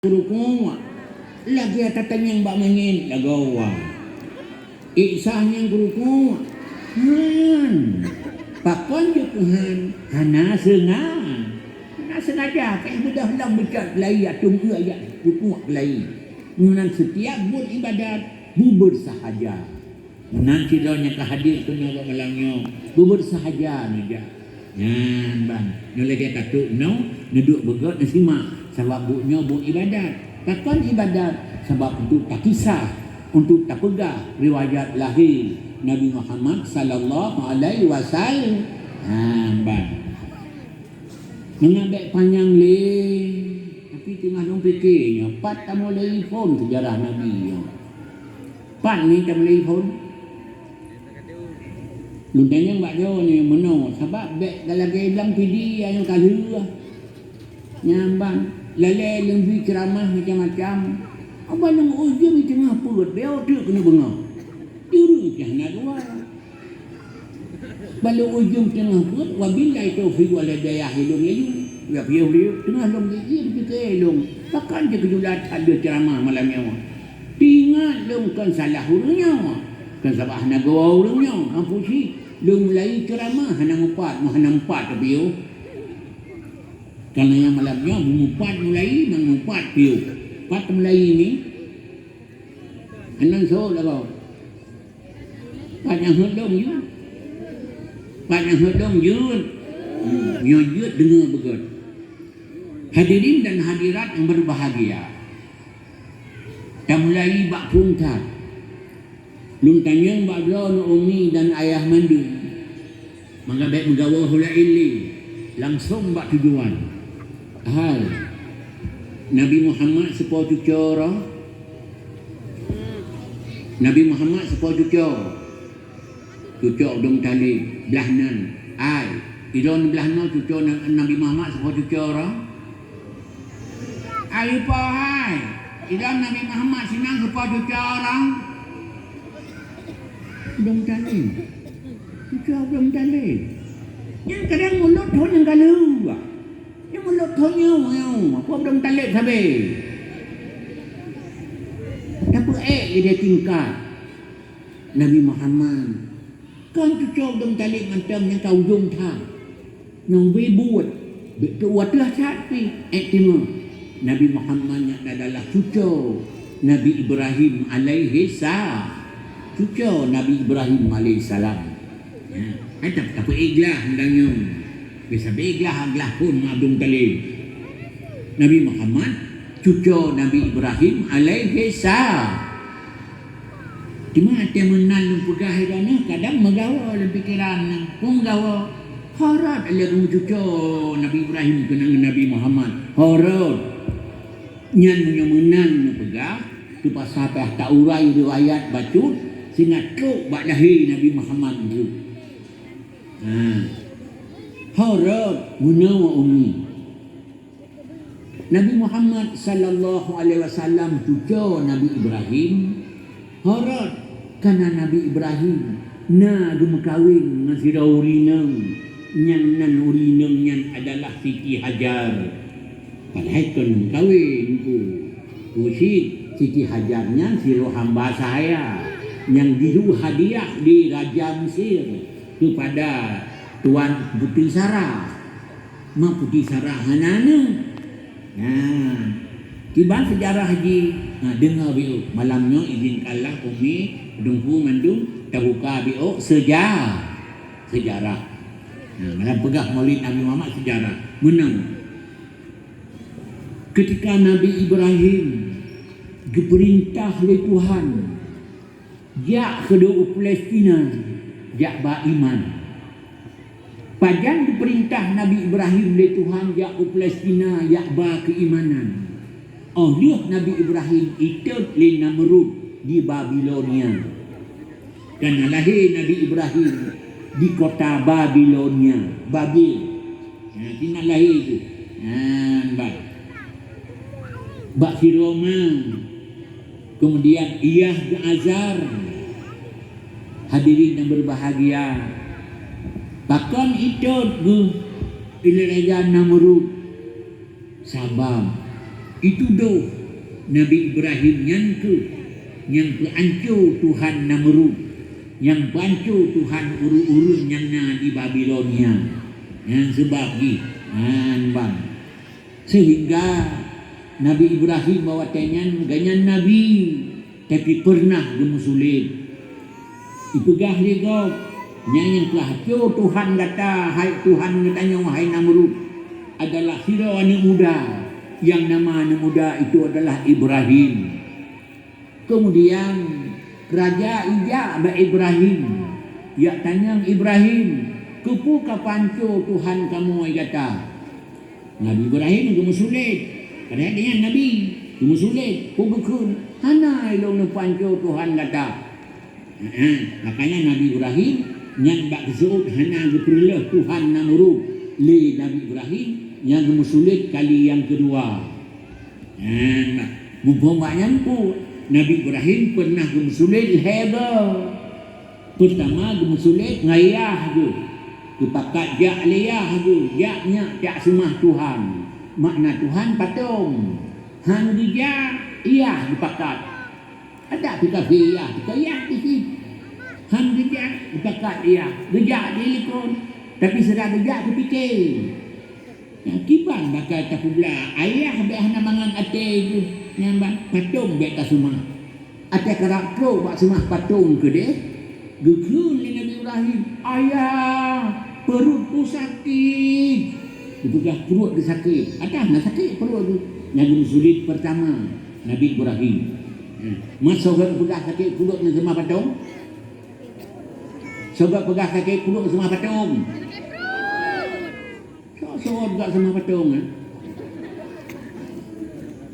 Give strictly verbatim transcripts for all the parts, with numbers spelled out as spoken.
Rukuk. Lagèe tatanyong bak manyét lagoe. Ék sah nyang rukuk. Han. Pakon jeuet keu han? Hana seunga-, hana seungaja. Ka beudôh lom beucot keulayi ateueh geue jak rukuk keulayi. Nyoe nan setiap buet ibadat beubeursahaja. Meunan sidroe nyang ka hadir keunoe bak malam nyoe, beubeursahaja neujak. Nyan ban, nyoe lagèe ka trok nyoe, neuduek beugöt neusimak, sabab buet nyoe buet ibadat. Pakon ibadat? Sabab untuk takisah, untuk tapeugah riwayat lahé Nabi Muhammad sallallahu alaihi wasallam. Nyan ban. Mangat bèk panyang lé, tapi teungoh lôn pike nyoe, pat tamulai phôn seujarah Nabi nyoe? Pat ni tamulai phôn? Lôn tanyong bak droeneuh meunoe, sabab bèk galagèe blang pidi nyang ka lheueh. Nyan ban, lalè lôn bri ceuramah macam-macam. Abang nyang ujong teungoh peuet, bèk teuk keuneuk beungoh. Ureueng pih hana dua. Bak lôn ujong teungoh peuet, wabillahi taufiq wal hidayah, ilôn laju. Ya piôh lé, teungoh lôn gigir pike lôn, pakon jeuet keujula that lheueh ceuramah malam nyoe. Teuingat lôn kon salah ureueng nyoe, kon sabab hana geuwoe ureueng nyoe, ampôn cit. Lôn mulai ceuramah hana mupat, hana mupat piôh. Karena nyang malam nyoe mupat mulai, nyang mupat piôh. Pat mulai ni? Anang sot lagoe. Pat nyang hot lom jeuet. Pat nyang hot lom jeuet. Hmm, nyoe jeuet deungoe beugöt. Hadirin dan hadirat yang berbahagia. Tamulai bak phôn that. Lôn tanyong bak droeneuh umi dan ayah mandum. Mangat bèk meugawoe hula ilé, langsong bak tujuan. Hai, Nabi Muhammad seupôt cucoe droe? Nabi Muhammad seupôt cucoe? Cucoe Abdul Muthalib, blah nan. Ai, ilôn blah nan cucoe Na-, Nabi Muhammad seupôt cucoe droe? Ai po hai, ilôn Nabi Muhammad sinan seupôt cucoe droe? Abdul Muthalib. Cucoe Abdul Muthalib. Nyan kadang mulod thon nyang ka lheueh. Nyan mulod thon nyoe, nyoe. Apa Abdul Muthalib sabe? Tapeuék lé tingkat Nabi Muhammad. Kon cucoe Abdul Muthalib mantong nyang ka ujong that. Nyang bri buet, bèk teuh watèe that pih, ék teuma. Nabi Muhammad nyan adalah cucoe Nabi Ibrahim alaihi sa-, cucoe Nabi Ibrahim alaihi salam. Ya, hai tap-, tapeuék glah mantong nyoe. Bisa beuék glah, glah phôn Abdul Muthalib. Nabi Muhammad cucoe Nabi Ibrahim alaihi sa-, Teuma watèe meunan lôn peugah lé droeneuh, kadang meugawoe lam pikeran nyan. Peue meugawoe? Horot lé ureueng cucoe Nabi Ibrahim keunan ngon Nabi Muhammad. Horot. Nyan meunyoe meunan neupeugah, teupaksa payah taurai riwayat bacut, singoh trok bak lahé Nabi Muhammad nyoe. Ha. Horot, meunoe umi. Nabi Muhammad sallallahu alaihi wasallam cucoe Nabi Ibrahim, horot, karena Nabi Ibrahim na geumeukawen ngon sidroe ureueng inong, nyang nan ureueng inong nyan adalah Siti Hajar. Padahai kon geumeukawen, Teungku. Teungku cit, Siti Hajar nyan sidroe hamba sahaya nyang geuyue hadiah lé Raja Mesir keupada Tuan Putri Sarah. Ma Putri Sarah hana aneuk. Nah, kiban seujarah jih, nah, deungoe biôh. Malam nyoe izinkanlah umi, teungku mandum tabuka biôh seuja-, seujarah. Nah, malam peugah Maulid Nabi Muhammad seujarah. Meunan. Ketika Nabi Ibrahim geupeurintah lé Tuhan, jak keudeh u Palestina, jak ba iman. Pajan geupeurintah Nabi Ibrahim lé Tuhan jak u Palestina, jak ba keuimanan. Óh lheueh Nabi Ibrahim itot lé Namrud di Babilonia. Karena lahé Nabi Ibrahim di kota Babilonia, Babil. Nah, sinan lahé geuh. Nah, bak, bak si Roma. Kemudian Yah geuh Azar. Hadirin yang berbahagia, pakon itot geuh ilée Raja Namrud? Sabab Jitudôh Nabi Ibrahim nyan kheueh nyang peuanco Tuhan Namrud, nyang peuanco Tuhan ureuëng-ureuëng nyang na di Babilonia. Nyan seubab jih, nyan ban. Seuhingga Nabi Ibrahim bak watée nyan, gobnyan nabi, tapi peureunah geumeusulet. Ipeugah lé gob, "Nyan nyang peuanco Tuhan gata, hai Tuhan geutanyoe, hai Namrud, adalah sidroe aneuëk muda, nyang nama aneuëk muda itu adalah Ibrahim." Keumudian, raja ijak bak Ibrahim, jak tanyong, "Ibrahim, keupeue ka peuanco Tuhan kamoe gata?" Nabi Ibrahim geumeusulet. Padahai gobnyan nabi, geumeusulet. Peue geukheun, "Hana ilôn neupeuanco Tuhan gata." Heeh, makanya Nabi Ibrahim nyan bak geuseuôt hana geupeureuloh Tuhan Namrud lé Nabi Ibrahim nyang geumeusulet kali nyang keudua. Nyan, muphom bak nyan peue, Nabi Ibrahim peureunah geumeusulet lhée goe. Peurtama geumeusulet ngon yah geuh. Geupakat jak lé yah geuh, jak nyak jak seumah Tuhan. Makna Tuhan patong. Han geujak, yah geupakat. Adak teuka yah, teuka yah di sit. Han geujak, geupakat yah. Geujak di likot. Tapi sira geujak geupike. Nyan kiban baka tapeublah, ayah bék hana mangat até geuh, nyan ban patong bék taseumah. Até karab trok bak seumah patong keudeh, geukheun lé Nabi Ibrahim, "Ayah, perutku sakit." Geupeugah pruet geuh sakét, adak na sakét pruet geuh. Nyan geumeusulet peurtama Nabi Ibrahim. Nyan, masa geupeugah sakét pruet ngon seumah patong? Soe geupeugah sakét pruet ngon seumah patong? Soe-soe gak seumah patong, eh?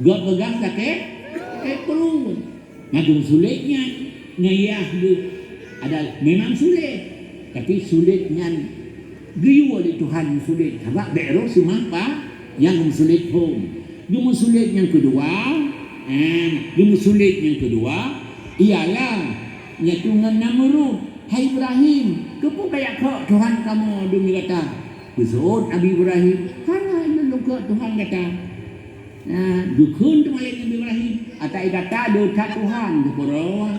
Geupeugah sakét, sakét pruet. Nyan geumeusulet nyan, ngon yah geuh. Ada memang sulet, tapi sulet nyan geuyue lé Tuhan meusulet. Sabab bék roh seumah pa nyang geumeusulet phon. Geumeusulet nyang keudua, eh, geumeusulet nyang keudua, ialah nyan tu ngon Namrud. "Hai Ibrahim, keupeue kajak kheun Tuhan kamoe dum gata?" Geuseuôt Nabi Ibrahim, "Hana lôn kheun Tuhan gata." Nah, geukheun teuma lé Nabi Ibrahim, "Ata gata le that Tuhan geupeureuh.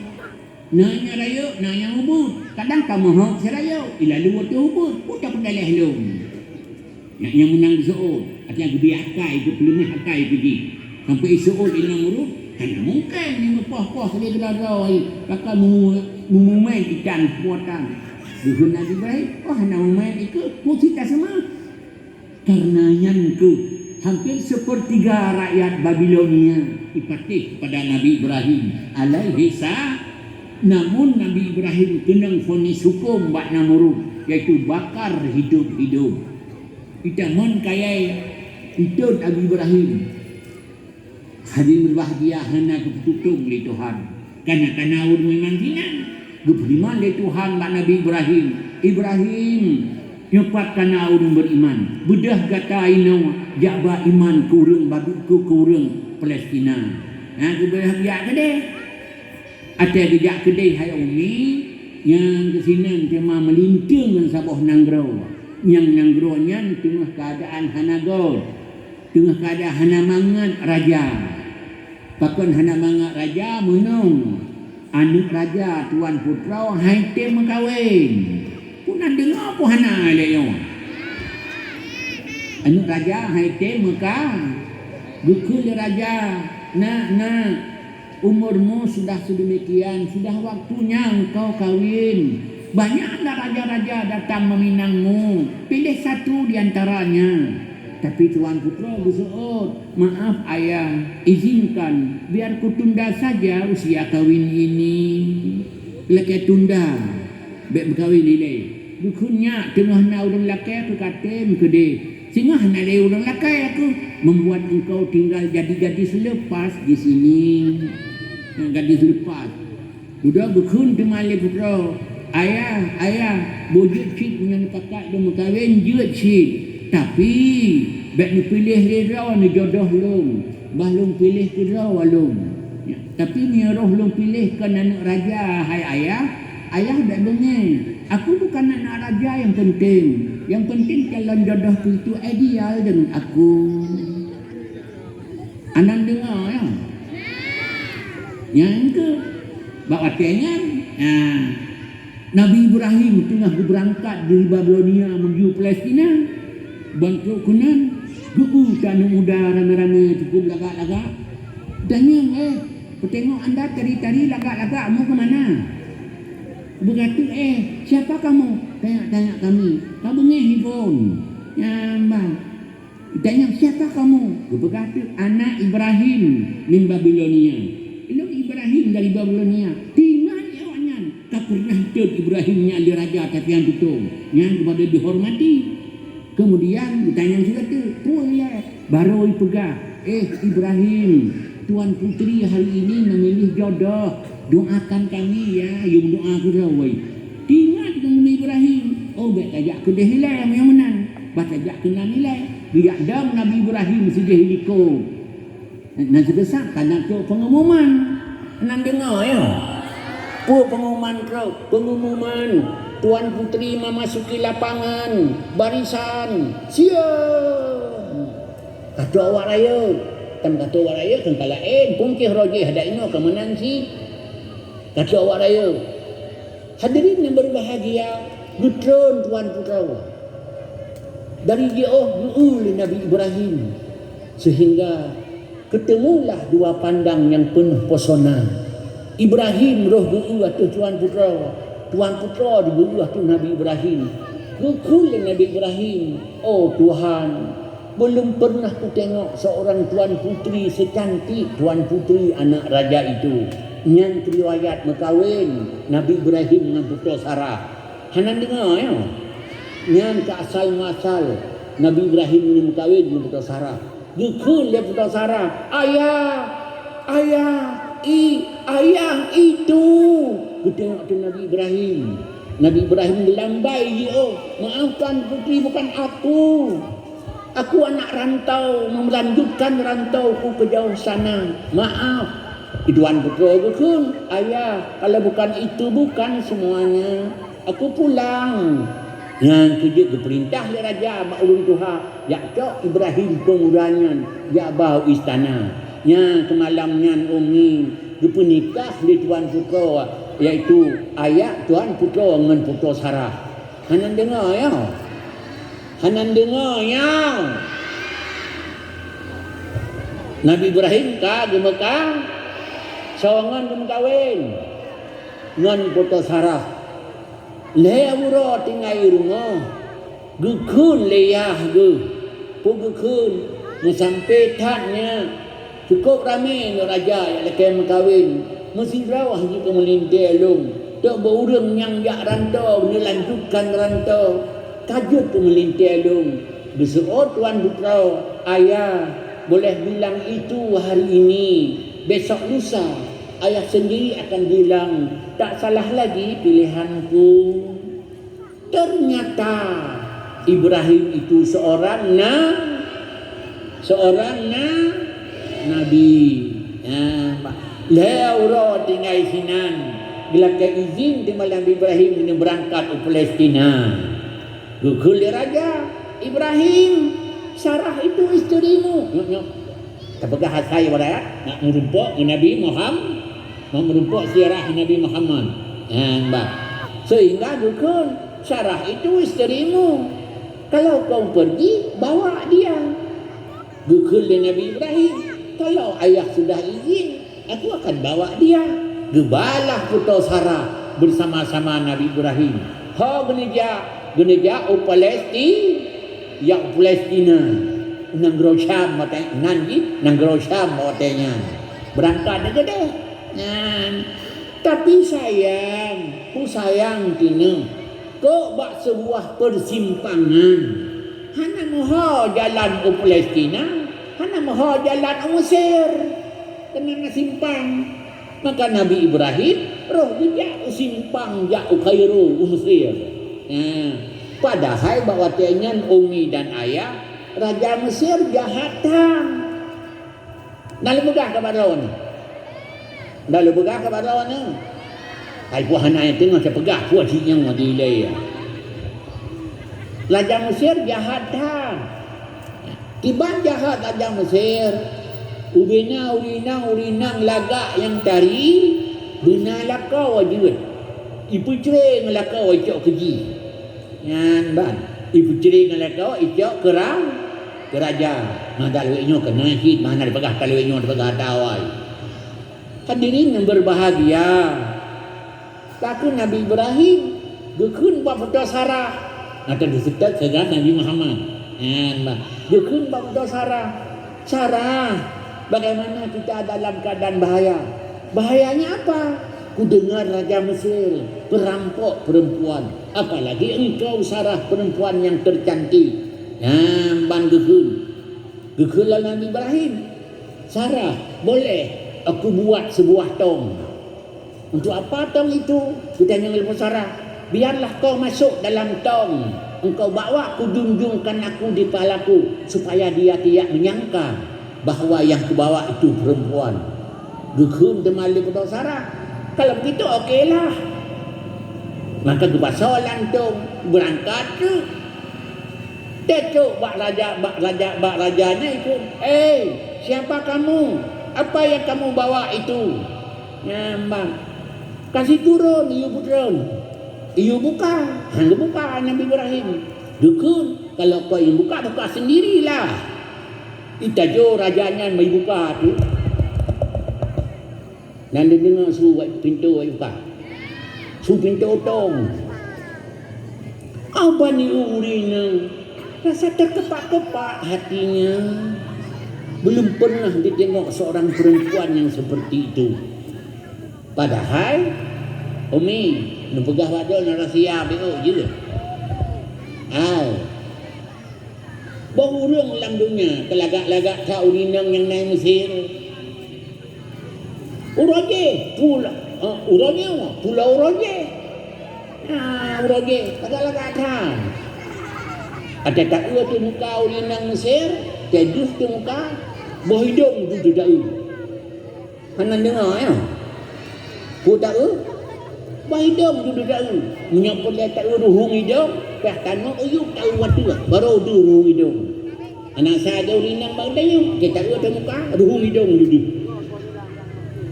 Na nyang rayeuk, na nyang ubit. Kadang kamoe hok si rayeuk, ilalu ateueh ubit, peue tapeudaléh lôn?" Nyan nyang meunang geuseuôt, artinya geubi akai, geupeuleumah akai keu jih. Sampai iseuôt inong ruh, hana mungken nyang meupoh-poh lé droe-droe, bahkan mu-, meumumén ikan buatan. Geukheun Nabi Ibrahim, "Oh, hana mumén ikeu, peue cit taseumah?" Karena nyan kheueh hampir sepertiga rakyat Babilonia ipatéh kepada Nabi Ibrahim alaihi sa-, namun Nabi Ibrahim keunong vonis huköm bak Namrud, yaitu bakar hidup-hidup. Itamon kayée itot Nabi Ibrahim. Hadirin berbahagia, hana geupeututong lé Tuhan. Kana-kana ureuëng memang sinan. Geupeurimong lé Tuhan bak Nabi Ibrahim, "Ibrahim, nyoe pat kana ureuëng beriman. Beudôh gata inoe jak ba iman keu ureuëng babi-, keu, keu ureuëng Palestina." Nah, geubeubaih biak keudeh. Watée geujak keudeh hai umi, nyang keusinan teuma meulinteung ngon saboh nanggroe. Nyang nanggroe nyan teungoh keuadaan hana göt. Teungoh keuadaan hana mangat raja. Pakon hana mangat raja? Meunyoe aneuëk raja tuan putroe han item meukawen. Peue na deungoe peue hana lé nyoe? Aneuëk raja han item meuka-, geukheun lé raja, "Nak, nak, umurmu sudah sedemikian, sudah waktunya engkau kawin. Banyak dah raja-raja datang meminangmu. Pilih satu di antaranya." Tapi tuan putroe geuseuôt, "Maaf ayah, izinkan biar kutunda saja usia kawin ini." Lakée tunda, bék meukawen ilée. Geukheun nyak teungoh na ureuëng lakée keu katem keudeh. Singoh hana lé ureuëng lakée aku, membuat engkau tinggal jadi gadis lepas di sini. Nah, gadis lepas. Dudoe geukheun teuma lé putroe, "Ayah, ayah, boh jeuet cit meunyoe neupakat lôn meukawen, jeuet cit. Tapi, bék neupiléh lé droe neujodoh lôn, bah lôn piléh keudroe lôn. Tapi meunyoe roh lôn piléh kon aneuëk raja, hai ayah, ayah bék beungéh. Aku bukan aneuëk raja nyang penting. Nyang penting calon jodohku itu ideal deungon aku." Anan deungoe, ya? Nyang keu bak watée nyan, ha, Nabi Ibrahim teungoh geubeurangkat dari Babilonia menuju Palestina. Ban trok keunan, geu-eu keu aneuëk muda ramé-ramé cukup lagak-lagak. Tanyong, "Eh, kuteungoe anda tari-tari lagak-lagak, mau kemana?" Beukata, "Eh, siapa kamu?" "Tanya-tanya kami, ka beungéh iphon." Nyan ban. Ditanya, "Siapa kamu?" Geupeugah teuk, "Anak Ibrahim min Babilonia." "Lôn Ibrahim dari Babilonia." Teuingat awaknyan, ka pernah teuet Ibrahim nyan lé raja tapi han tutong. Nyan kepada dihormati. Kemudian ditanya juga teuk, "Peue ilée?" Baru ipeugah, "Eh, Ibrahim, Tuan Putri hari ini memilih jodoh. Doakan kami ya." Yum doa keudroe. Teuingat deungon Ibrahim, "Oh, bék tajak keudeh ilée nyang meunan." Bah tajak keunan ilée, geujak dong Nabi Ibrahim sideh likot. Nan seudeusak ka na trok pengumuman. Nan deungoe, ya? Peue pengumuman trok? Pengumuman, Tuan Putri memasuki lapangan, barisan. Siap! Ka trok awak rayeuk. Kan ka trok awak rayeuk, kan ka laén. Pungkéh roh jih adak inoe ka meunan cit. Ka trok awak rayeuk. Hadirin yang berbahagia, geutreun Tuan Putroe. Dari jiôh geu-eu lé Nabi Ibrahim, sehingga keuteumulah dua pandang nyang peunoh pesona. Ibrahim roh geu-eu ateueh Tuan Putroe, Tuan Putroe geu-eu ateueh Nabi Ibrahim. Geukheun lé Nabi Ibrahim, "Oh Tuhan, belum pernah kuteungoh seorang tuan putri secantik tuan putri anak raja itu." Nyan riwayat meukawen Nabi Ibrahim ngon Putroe Sarah. Hana deungoe, ya? Nyan keu asal muasal Nabi Ibrahim nyoe meukawen ngon Putroe Sarah. Geukheun lé Putroe Sarah, "Ayah, ayah, i, ayah itu!" Geuteungoh teuh Nabi Ibrahim. Nabi Ibrahim geulambai jiôh, "Maafkan putri, bukan aku. Aku anak rantau, melanjutkan rantauku ke jauh sana. Maaf." Tuan Putroe geukheun, "Ayah, kalau bukan itu, bukan semuanya. Aku pulang." Nyan keuh jeuet geupeurintah lé raja bak ureuëng tuha, jak cok Ibrahim peumuda nyan jak ba u istana. Nyan keuh malam nyan Umi geupeunikah lé Tuan Putroe, yaitu ayah Tuan Putroe ngon Putroe Sarah. Hana deungoe, ya? Hana deungoe, ya? Nabi Ibrahim ka geumeuka-, soe ngon geumeukawen ngon Putroe Sarah. Lhée uroe tinggai rumoh, geukheun lé yah geuh. Peue geukheun? Meusampé that nyan, cukôp ramé nyoe raja nyang lakée meukawen. Meusidroe jih keu meulintée lom. Trok beu ureuëng nyang jak rantô neulanjutkan rantô. Ka jeuet keu meulintée lom. Geuseuôt Tuan Putroe, "Ayah, boleh bilang itu hari ini. Besok lusa, ayah sendiri akan bilang. Tak salah lagi pilihanku." Ternyata Ibrahim itu seorang na-, seorang na-, nabi. Nah, lhée uroe tinggai sinan, geulakée izin teuma lé Nabi Ibrahim keuneuk beurangkat u Palestina. Geukheun lé raja, "Ibrahim, Sarah itu istrimu." Nyoe, nyoe. Tapeugah asai waréh, nak meurumpok ngon Nabi Muham-, nak meurumpok sirah Nabi Muhammad. Nyan bah. Sehingga geukheun, "Sarah itu istrimu. Kalau kau pergi, bawa dia." Geukheun lé Nabi Ibrahim, "Kalau ayah sudah izin, aku akan bawa dia." Geubalah Putroe Sarah bersama-sama Nabi Ibrahim. Ho geuneujak, geuneujak u Palesti-, jak u Palestina. Nanggroe Syam watée nan jih, nanggroe Syam watée nyan. Beurangkat dikeudeh. Nyan. Tapi sayang, peue sayang keunoe, kok bak seubuah peusimpangan. Hana meuho jalan u Palestina, hana meuho jalan u Mesir. Keunan na simpang. Maka Nabi Ibrahim roh geujak u simpang jak u Kairo, u Mesir. Nah, padahai bak watée nyan umi dan ayah raja Mesir jahat that. Na lôn peugah keu bak droeneuh. Na lôn peugah keu bak droeneuh. Hai, peue hana nyang teungoh teupeugah, peue cit nyang dilée. Raja Mesir jahat that. Kiban jahat raja Mesir. Ubena ureueng inong, ureueng inong lagak nyang tari, beuna lakoe jeuet. Ipeucre ngon lakoe icok keu jih. Nyan ban, ipeucre ngon lakoe icok keu ra-, keu raja. Nah, dak lewat nyoe keunoe cit, mana dipeugah ka lewat nyoe dipeugah ata awai. Hadirin yang berbahagia, takheun Nabi Ibrahim geukheun bak peutoe Sarah. Nah, teuseutôt saga Nabi Muhammad. Nyan ban, geukheun bak peutoe Sarah. Sarah, bagaimana kita dalam keadaan bahaya? Bahayanya apa? Kudengar raja Mesir perampok perempuan, apalagi engkau Sarah perempuan yang tercantik. Nyan ban geukheun. Geukheun lé Nabi Ibrahim, "Sarah, boleh aku buat sebuah tong." "Untuk apa tong itu?" geutanyong lé Sarah. "Biarlah kau masuk dalam tong, engkau bawa kujunjungkan aku di palaku, supaya dia tidak menyangka bahwa yang kubawa itu perempuan." Geukheun teuma lé peutoe Sarah, "Kalau begitu, okelah." Maka geupasoe lam tong, beurangkat keuh. Teucok bak raja, bak raja, bak raja nyan ikheun, "Eh, siapa kamu? Apa yang kamu bawa itu?" Nyan ban, "Ka situron, yue putroe." Iyue buka, han geubuka Nabi Ibrahim. Geukheun, "Kalau kau nyang buka, buka sendirilah." Itajo raja nyan meubuka tu. Dan dideungoe su pintoe buka. Su pintoe tong. Abani ureueng nyan rasa terkepak-kepak hatinya. Belum pernah ditengok seorang perempuan yang seperti itu. Padahai, Umi, neupeugah bak droe na rahsia beuh jeuet. Ai. Boh ureueng lam donya teulagak-lagak that ureueng inong nyang na i Mesir. Uroe jéh, pula, eh, uroe nyoe, pula uroe jéh. Ah, uroe jéh, lagak-lagak that. Até taeu teuh muka ureueng inong Mesir, teuh deuh teuh muka, boh idong dudoe taeu. Hana deungoe, ya? Peue taeu? Bah idong dudoe taeu. Meunyoe peureulèe taeu ruhueng idong, payah tanoh u yup taeu ateueh, barô deuh ruhueng idong. Hana sa ureueng inong bak geutanyoe, ka taeu ateueh muka, ruhueng idong dudoe.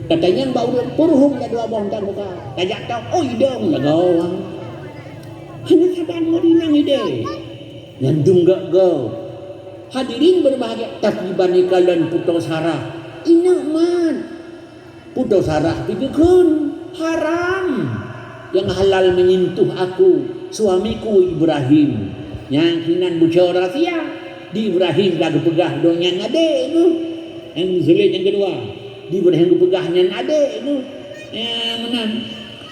Ka tanyong bak ureueng, "Peue ruhueng dak dua boh ateueh muka?" Tajak tôh, "Oh, idong lagoe." Hana saban ureueng inong ideh. Nyan dum gak-gak. Hadirin berbahagia, tapi ban ikalon peutoe Sarah, ingat mat. Peutoe Sarah pih geukheun, "Haram yang halal menyentuh aku, suamiku Ibrahim." Nyang keunan beucora sia, di Ibrahim ka geupeugah, "Donya nyan adek geuh." Nyang sulet nyang keudua, di Ibrahim geupeugah, "Nyan adek geuh." Nyang meunan,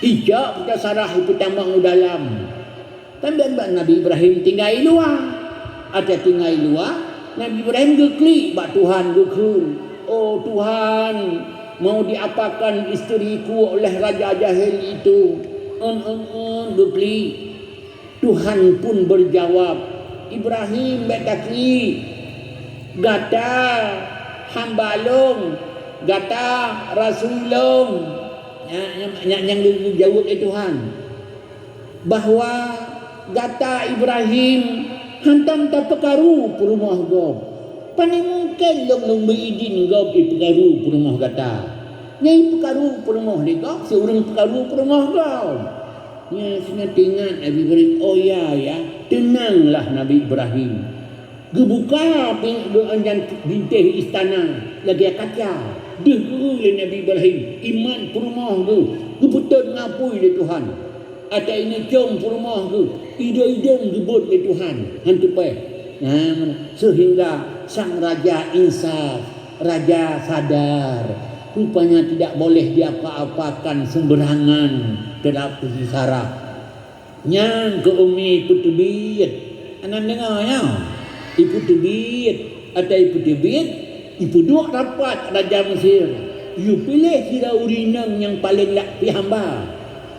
icok peutoe Sarah ipeutamong u dalam. Kan ban Nabi Ibrahim tinggai luwa. Até tinggai luwa, Nabi Ibrahim geuklik bak Tuhan geukheun, "Oh Tuhan, mau diapakan istriku oleh raja jahil itu?" En, en, en, geuklik. Tuhan pun berjawab, "Ibrahim, bèk taklik. Gata hamba lôn, gata rasui lôn." Nyan, nyan, nyan geujaweueb lé Tuhan. Bahwa gata Ibrahim hantom tapeukaru peurumoh gob. Pane mungken lôn, lôn meuidin gob ipeukaru peurumoh gata? Nyang ipeukaru peurumoh lé gob, si ureueng peukaru peurumoh gob. Nyan sinoe teuingat Nabi Ibrahim, "Oh ya, ya, teunanglah Nabi Ibrahim." Geubuka pin-, geu-, nyan bintéh istana lagèe kaca. Deuh geu lé Nabi Ibrahim, iman peurumoh geuh, geupeutot ngon apui lé Tuhan. Até ineuk com peurumoh geuh, idong-idong geubeuet lé Tuhan, han teupèh. Nah, seuhingga sang raja insaf, raja sadar, rupanya tidak boleh diapa-apakan sembarangan terhadap Sarah. Nyan keuh Umi ipeuteubiet. Aneuk deungoe nyoe. Ipeuteubiet. Até ipeuteubiet, ipeuduek rapat raja Mesir. Iyue piléh sidroe ureueng inong nyang paleng lak pih hamba.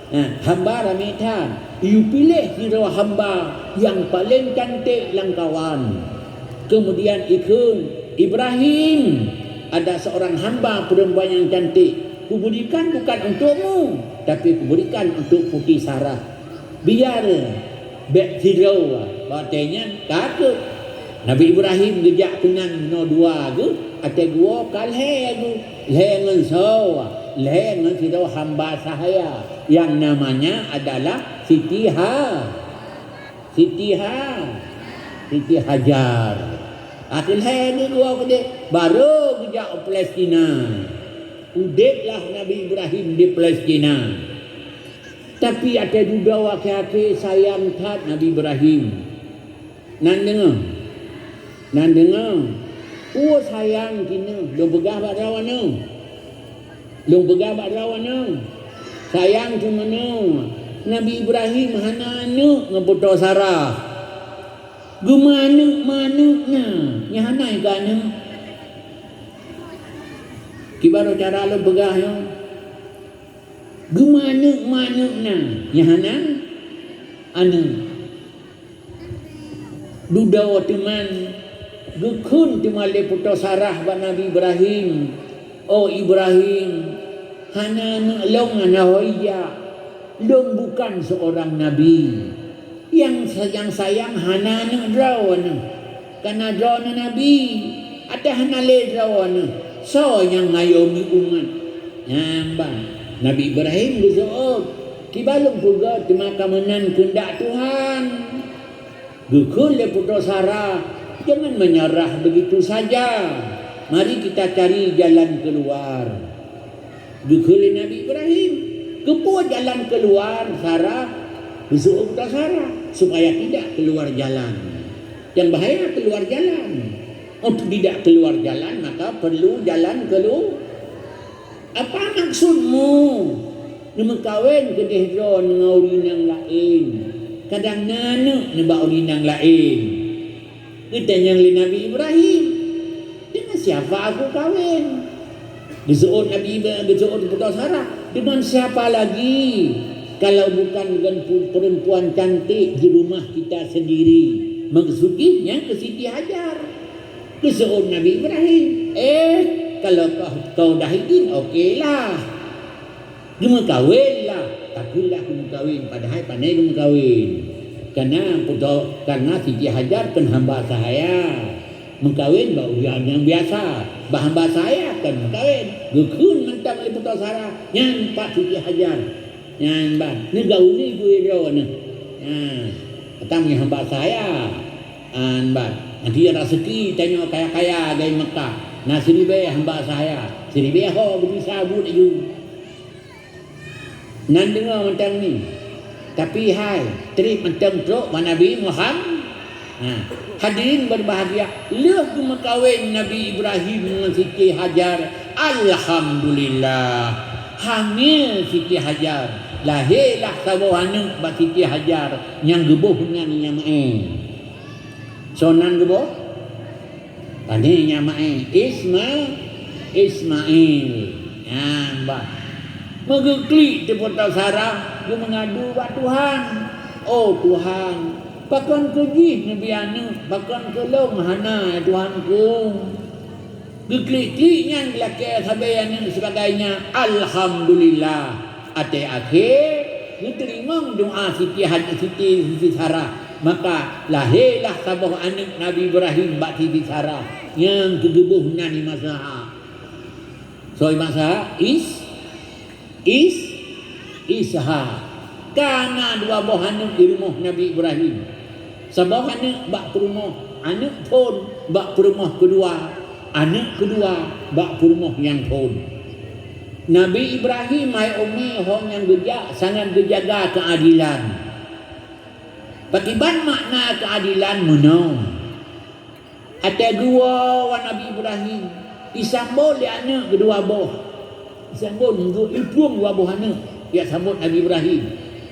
Nah, hamba ramé that. Iyue piléh sidroe hamba nyang paleng canték lam kawan. Kemudian ikheun, "Ibrahim, ada seorang hamba perempuan yang cantik. Kuberikan bukan untukmu, tapi kuberikan untuk Putri Sarah." Biar bèk sidroe, watèe nyan ka keuh. Nabi Ibrahim geujak keunan noe dua geuh, Watée geuwoe ka lhée geuh, lhée ngon soe, lhée ngon sidroe hamba sahaya nyang namanya adalah Siti Ha-, Siti Ha-, Siti Hajar. Akhé lhée geuh geuwoe keudeh, barô geujak u Palestina. Udeblah Nabi Ibrahim di Palestina. Tapi watée dudoe akhé-akhé sayang that Nabi Ibrahim. Nan deungoe, nan deungoe, peue sayang keunoe, lôn peugah bak droeneuh. Lôn peugah bak droeneuh, sayang keunoe, Nabi Ibrahim hana aneuëk ngon peutoe Sarah. Geumeuaneuëk-meuaneuëk na, nyang hana keu aneuëk. Kiban cara lôn peugah nyoe, geumeuaneuëk-meuaneuëk na, nyang hana aneuëk. Dudoe teuma, geukheun teuma lé peutoe Sarah bak Nabi Ibrahim, "Oh Ibrahim, hana aneuëk lôn hana ho ijak. Lôn bukan seorang nabi. Nyang sa-, nyang sayang hana aneuëk droeneuh. Kana droeneuh nabi, watée hana lé droeneuh, soe nyang ngayomi umat?" Nyan ban. Nabi Ibrahim geujaweueb, "Kiban lôn peugah teuma ka meunan keundak Tuhan." Geukheun lé peutoe Sarah, "Jangan menyerah begitu saja. Mari kita cari jalan keluar." Geukheun lé Nabi Ibrahim, "Keupeue jalan keluar, Sarah?" Geuseuôt peutoe Sarah, "Supaya tidak keluar jalan." Nyang bahaya keluar jalan. Untuk tidak keluar jalan, maka perlu jalan kelu-, Apa maksudmu? Neumeukawen keudeh droe ngon ureuëng nyang laén, kadang na aneuëk nibak ureuëng nyang laén. Geutanyong lé Nabi Ibrahim, "Dengan siapa aku kawin?" Geuseuôt Nabi Ibra-, geuseuôt peutoe Sarah, "Dengan siapa lagi kalau bukan dengan pu-, perempuan cantik di rumah kita sendiri?" Maksud jih nyan keu Siti Hajar. Geuseuôt Nabi Ibrahim, "Eh, kalau kau, kau dah idin, okelah. Geumeukawenlah." Takheun lah geumeukawen, padahai pane geumeukawen. Karena peutoe, karena Siti Hajar kon hamba sahaya. Meukawen bak ureuëng nyang biasa. Bak hamba sahaya kon meukawen. Geukheun mantong lé peutoe Sarah, nyan pat Siti Hajar. Nyan ban, neugauli geuh droeneuh. Nyan, atang nyan hamba sahaya. An ban, nanti raseuki tanyoe kaya-kaya lagée Mekah. Na siribée hamba sahaya, siribée ho geubisa buet laju. Nan deungoe mantong nyoe. Tapi hai, treb mantong trok bak Nabi Muham-, Ha, hadirin berbahagia, lheueh geumeukawen Nabi Ibrahim ngon Siti Hajar, alhamdulillah, hamil Siti Hajar. Lahé lah saboh aneuëk bak Siti Hajar nyang geuboh nan Ismail. Soe nan geuboh? Pane nyang maé Isma-, Ismail. Nyan bah. Meugeuklik teupeu Sarah geumeungadu bak Tuhan, "Oh Tuhan, pakon keu jih neubi aneuëk, pakon keu lôn hana, ya Tuhanku?" Geuklik-klik nyan geulakée sabe aneuëk sibagai nyan, alhamdulillah. Até akhé, geuteurimong doá Siti Haj-, Siti, Siti Sarah. Maka, lahé lah saboh aneuëk Nabi Ibrahim bak Siti Sarah, nyang geugeuboh nan Ishak. Soe Ishak? Is-, Is-, Ishak. Ka na dua boh aneuëk di rumoh Nabi Ibrahim. Saboh aneuëk bak peurumoh, aneuëk phon bak peurumoh keudua, aneuëk keudua bak peurumoh nyang phon. Nabi Ibrahim, hai umi, ho nyang geujak sangat geujaga keuadilan. Pakriban makna keuadilan? Meunoe. Até geuwoe Nabi Ibrahim, isambot lé aneuëk keudua boh. Isambot, geuplueng dua boh aneuëk, jak sambot Nabi Ibrahim.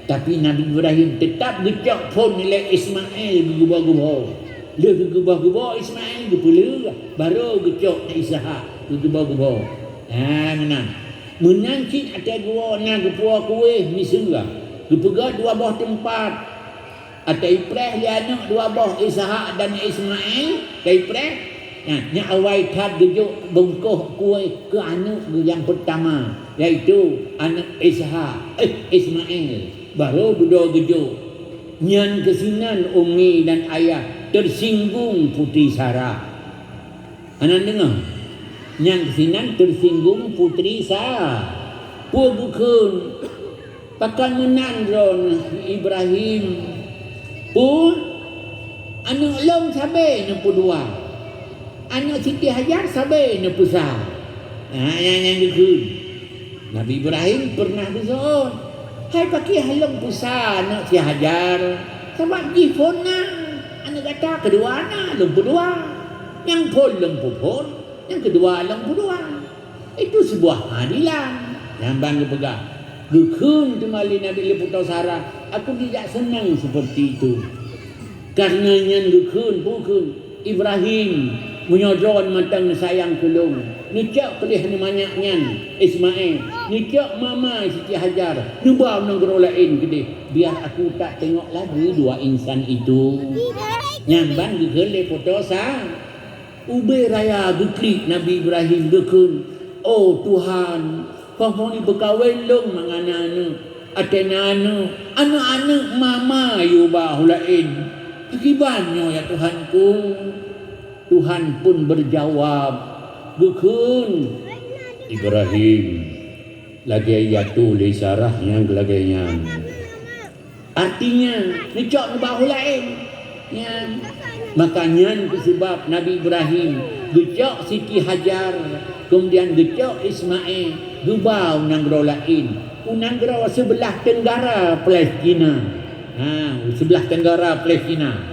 Tapi Nabi Ibrahim teutap geucok phon lé Ismail geugeuboh-geuboh. Lheueh geugeuboh-geuboh Ismail geupeuleueh, barô geucok Ishak geugeuboh-geuboh. Ha, meunan. Meunan cit até geuwoe na geupuwoe kueh miseue. Geupeugét dua boh teumpat. Até ipreh lé aneuëk dua boh, Ishak dan Ismail, ka ipreh. Nah, nyan awai that geujok beungkoh kueh keu aneuëk geuh nyang peurtama, yaitu aneuëk Ishak, eh, Ismail. Barô dudoe geujok. Nyan keuh sinan umi dan ayah teusinggung Puti Sarah. Hana deungoe? Nyang sinan teusinggung putri Sa. Peue geukheun, "Pakon meunan droeneuh Ibrahim? Peue? Aneuëk lôn sabe neupeudua. Aneuëk Siti Hajar sabe neupeusa." Ha, nyan nyang geukheun. Nabi Ibrahim pernah geuseuôt, "Hai pakriban lôn peusa aneuëk si Hajar, sabab jih phon na, aneuëk gata keudua na lôn peudua. Nyang phon lôn peuphon, nyang keudua lôn peudua. Itu sebuah keadilan." Nyan ban geupeugah. Geukheun teuma lé Nabi lé Putô Sarah, "Aku tidak senang seperti itu." Kareuna nyan geukheun, peue kheun, "Ibrahim, meunyoe droe mantong neusayang keu lôn, neucok keu lheueh manyak nyan, Ismail, neucok mama Siti Hajar, neuba u nanggroe laén keudeh, biar aku tak tengok lagi dua insan itu." Nyan ban geukheun lé Putô Sa. Ubé raya geuklik Nabi Ibrahim geukheun, "Oh Tuhan, Kon phon jipeukawen lôn mangat na aneuëk, até na aneuëk, aneuëk-aneuëk mama yue ba u laén. Pakriban nyoe ya Tuhanku?" Tuhan pun beujaweueb, geukheun, "Ibrahim, lagée yatu lé Sarah nyang lagée nyan." Artinya, neucok neuba u laén. Nyan. Maka nyan keuh sabab Nabi Ibrahim geucok Siti Hajar, keumudian geucok Ismail, geuba u nanggroe laén, u nanggroe seubeulah teunggara Palestina. Ha, seubeulah teunggara Palestina.